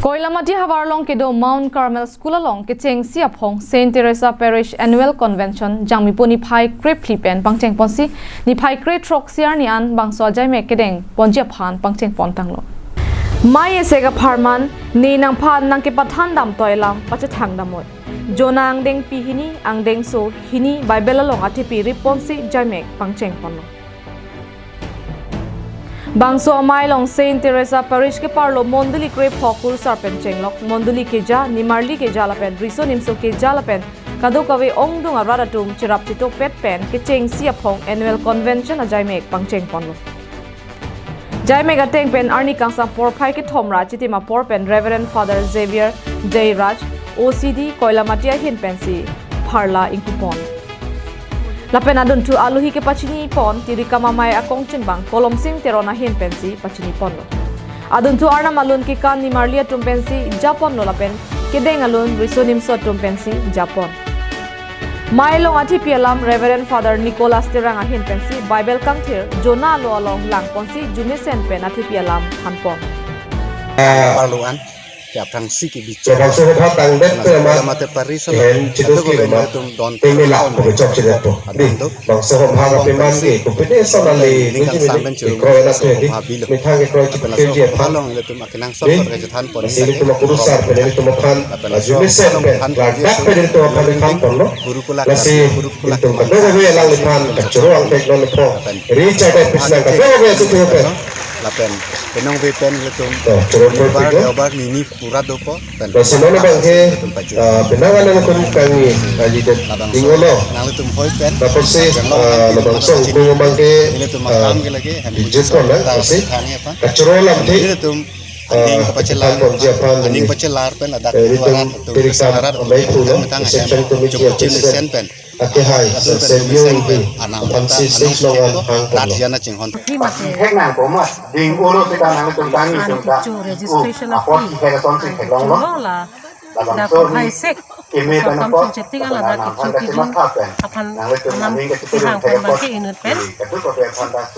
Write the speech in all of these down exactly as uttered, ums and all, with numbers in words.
Koilamati havar along kedo Mount Carmel School along kechengsi aphong Saint Teresa Parish Annual Convention Jangmipo niphai krephli pen pangcheng ponsi niphai krethrok siar ni an bangso ajaimek kedeng ponji aphan pangcheng pontanglo. Mai esek apharman ne nangphan nangkepathan dam toilam pachethang damoi. Jona angdeng pihini angdengso hini Bible along athepi rip ponsi jaimek pangcheng ponlo. Bangso amei along Saint Teresa Parish keparlo mondoli krephok kurusar pen chenglok, mondoli keja, nimarli keja lapen riso nimso keja lapen kadokave ongdung arat atum cherap chetokpet pen kechengsi aphong Annual Convention ajaimek pangcheng ponlo. Jaimek ateng pen arni kangsam porphai kethom ra chitim apor pen Reverend Father Xavier Jairaj, O C D Koilamati ahin pensi pharla ingkupon. Lapen adunthu aluhi kepachini pon Tirikam Amei akongchunbang Kolomsing Teron ahin pensi pachini ponlo. Adunthu Arnam alun kekan nimarli atum pensi japonlo lapen kedeng alun riso nimso atum pensi japon. Mei along athepi alam Reverend Father Nicholas Terang ahin pensi Bible kangthir, Jona alo along lang ponsi arjumesen pen athepi alam thanpon. Parlo an ke aphrangsi ke bichar. Bangso pha tangdet pen ma mate parish lo. Hen chiduk ke ma tum don teme la ko chok chiduk po. Di bangso pha ka peman ke ko pene sa na le ni kan samben chulu kroi na pe di. Methang ke kroi chiduk ke je pha long le tum akenang so ka chethan pon. Lasi ilitum akurusar pen ilitum aphan arjumesen pen ladak pen ilitum aphan thanponlo. Lasi ilitum kadokave alangliphan kachoro angthek non pho. Richard pen sinang kadokave asutu pen. Lapen penong ve pen ilitum. To, choro pen bar pito. Deobar nini pura dopo pen. Lasi non abang ke, ilitum paju. Ah, penang alang ilitum kangni, ah, lidet dingolo. Nang ilitum hoi pen. Tapos si, ah, labangso ko abang ke, ilitum ah, makam ke lagi, hem dijut ko na, ta lasi. Thang ya pa. Kachoro lamthe. Ilitum ah, aning kapachelar, aning pachelar pen ladak eh, ilitum arat atum Tirikam Amei pulo, methang section committee chok chim president. Sen pen. Ake hai, atum pen sen sen yung pen. Anam aphan ta si anam stage long an hang rat ponlo. Jana chinghon. Pasi hek nang komat, ding ulo sita nang tum tani tum ta. Registration apot hek ton si hek long lo. Labangso ni dak hai sek. Ime saptam penang po, chingchetik ala dak nang kecho kejun aphan anam kehang pen abang ke inut pen.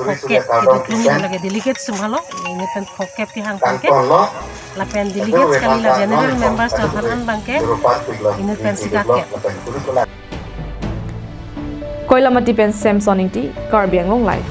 Phokep, kedo klung lagi delegate sum halo, inut pen phokep kehang pen ke. Lapen delegate kali la general members aphan an abang ke inut pen sikakep. Koilamati pen Samson Ingti, Karbi Anglong Live.